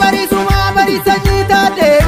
Bari sumaa bari sanyii taatee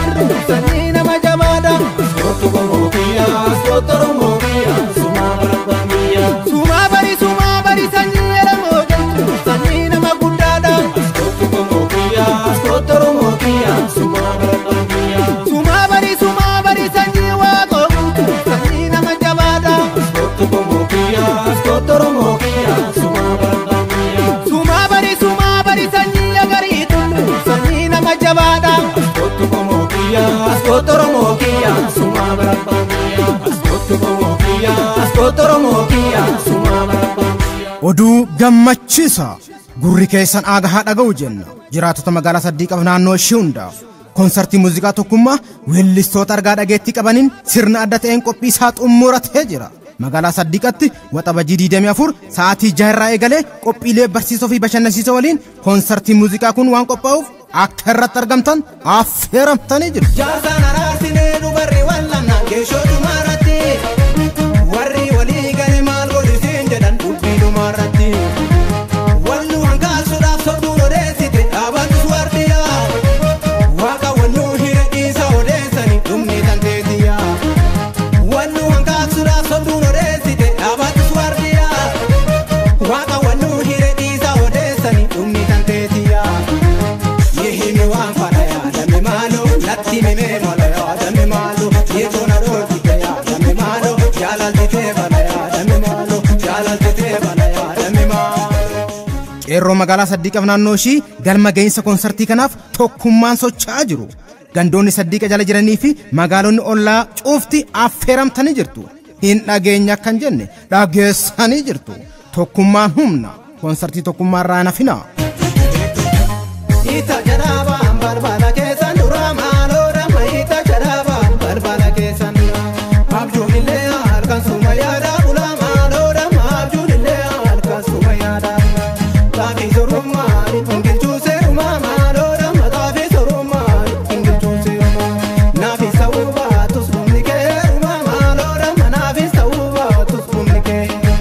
sanyii nama jabaadha. Kootu qomoo kiyya kootu Oromoo kiyya sumaa barabbaa biyya. Sumaa bari sumaa bari sanyii elemoo jettu sanyii nama guddaadha. Kootu qomoo kiyya kootu Oromoo kiyya sumaa barabbaa biyya. Sumaa bari sumaa bari sanyii waaqoo guutu sanyii nama jabaadha. Kootu qomoo kiyya kootu Oromoo kiyya sumaa barabbaa biyya. Sumaa bari sumaa bari sanyii agarii tullu sanyii nama jabaadha. Kootu qomoo kiyya kootu Oromoo kiyya sumaa barabbaa biyya. Kootu qomoo kiyya kootu Oromoo kiyya sumaa barabbaa biyya. Oduu gammachiisa gurri keessan aaga haa dhaga'u jenna jiraattota magaalaa Saddiiqaaf naannoo ishee hundaaf konsartii muuziqaa tokkummaa weellistoota argaa dhageettii qabaniin sirna adda ta'een qophii isaa xumuratee jira. Magaalaa Saddiiqatti waxabajjii 24 sa'aatii 6 irraa eegalee qophiilee barsiisoo fi bashannansiisoo waliin konsartii muuziqaa kun waan qophaa'uuf akka irratti argamtan affeeramtanii jiru. Jaarsaan araarsinee dubarri wallanna geeshoo dhumaarratti warri walii gale maal godhisiin jedhan dubbii dhumaarratti wallu hangaasuudhaaf sobduun odeessite dhaabatus wardiyaa waaqa walluu hire dhiisa odeessani dhumni tanteetiyaa wallu hangaasuudhaaf sobduun odeessite dhaabatus wardiyaa waaqa walluu hire dhiisa odeessani dhumni tanteetiyaa. Yehimi waan fadha yaadame maalo natti mimee mala yaadame maalo yeetoon aroortite yaadame maalo jaalaltitee bala yaadame maalo jaalaltitee bala yaadame maalo. Qeerroo magaalaa Saddiiqaaf naannoo ishii galma ga'iinsa konsartii kanaaf tokkummaan socho'aa jiru. Gandoonni Saddiiqa jala jiranii fi magaalonni ollaa cuufti affeeramtanii jirtu. Hin dhageenya akkan jenne dhageessanii jirtu. Tokkummaan humna. Konsartii tokkummaa irraa hin hafinaa. Ita jaraabaan balbala keessan dura maaloo dhamma ita jaraabaan balbala keessan dura. Abjuun illee halkan suma yaada bula maaloo dhamma abjuun illee halkan suma yaada bula. Xaafii sorummaa ittiin gilchuu seerumaa maaloo dhamma xaafii sorummaa ittiin gilchuu seerumaa. Naafis ta'uu baatus dhumni keerumaa maaloo dhamma naafis ta'uu baatus dhumni keerumaa.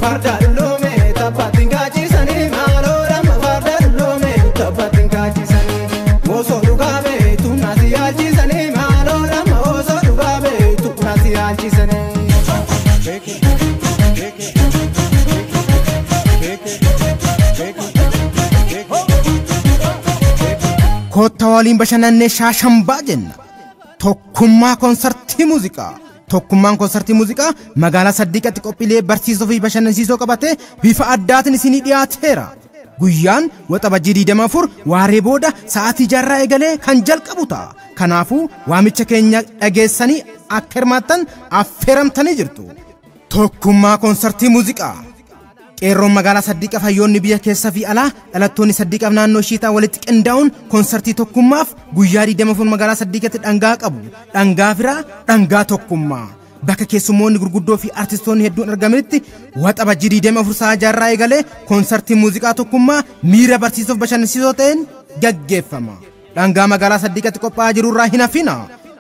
Farda dulloome taphaatti gaachisanii maaloo dhamma farda dulloome taphaatti gaachisanii. Osoo dhugaa beektu nasi yaalchisanii maaloo dhamma osoo dhugaa beektu nasi yaalchisanii. Kotta waliin bashannannee shaashambaa jenna. Tokkummaa konsartii muuziqaa. Tokkummaan konsartii muuziqaa magaalaa Saddiiqatti qophiilee barsiisoo fi bashannansiisoo qabatee bifa addaatiin isinii dhiyaateera. Guyyaan waxabajjii 24 waaree booda sa'aatii 6 irraa eegalee kan jalqabu ta'a. Kanaafuu waamicha keenya dhageessanii akka hirmaattan affeeramtanii jirtu. Tokkummaa konsartii muuziqaa. Qeerroon magaalaa Saddiiqaaf hayyoonni biyya keessa fi alaa dhalattoonni Saddiiqaaf naannoo ishii ta'an walitti qindaa'uun konsartii tokkummaaf guyyaa 24 magaalaa Saddiiqatti dhangaa qabu. Dhangaa firaa, dhangaa tokkummaa. Bakka keessummoonni gurguddoo fi artistoonni hedduun argamanitti waxabajjii 24 sa'a 6 irraa eegalee konsartii muuziqaa tokkummaa miira barsiisoof bashannansiisoo ta'een gaggeeffama. Dhangaa magaalaa Saddiiqatti qophaa'aa jiru irraa hin hafina.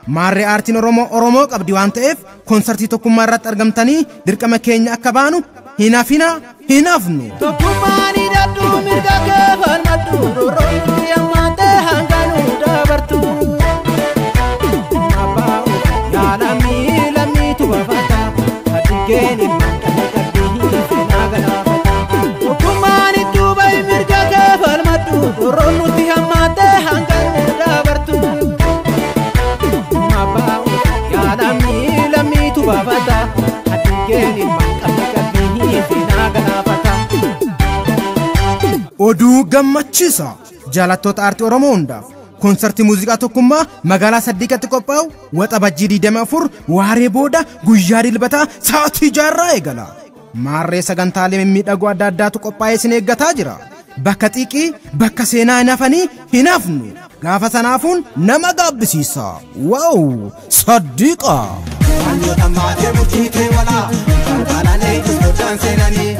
Maarree aartiin Oromoo Oromoo qabdi waan ta'eef konsartii tokkummaa irratti argamtanii dirqama keenya akka baanu hin hafina hin hafnu. Tokkummaan hidhadhu mirga kee falmadhu rorroon yammaatee hanganuu dabartu. Abbaa yaa lammii lammiitu baafata adigeen ilmaan dhalli qalbii seenaa galaafata. Tokkummaan iddoo bahi mirga kee falmadhu rorroon nuti hammaatee hanganuu dabartu. Abbaa yaa lammii lammiitu baafata adigeen ilmaan dhalli qalbii seenaa galaafata. Oduu gammachiisa jaalattoota aartii Oromoo hundaaf konsartii muuziqaa tokkummaa magaalaa Saddiiqatti qophaa'u waxabajjii 24 waaree booda guyyaa dilbataa sa'aatii 6 irraa eegala. Maarree sagantaalee mimmiidhagoo adda addaatu qophaa'ee isin eeggataa jira. Bakka xiiqii bakka seenaa hin hafanii hin hafnu. Gaafa sanaafuun nama gaabbisiisa. Waaw! Saddiiqa! Wantoota maatee murtii kee walaa balbalaalee tusgochaan seenanii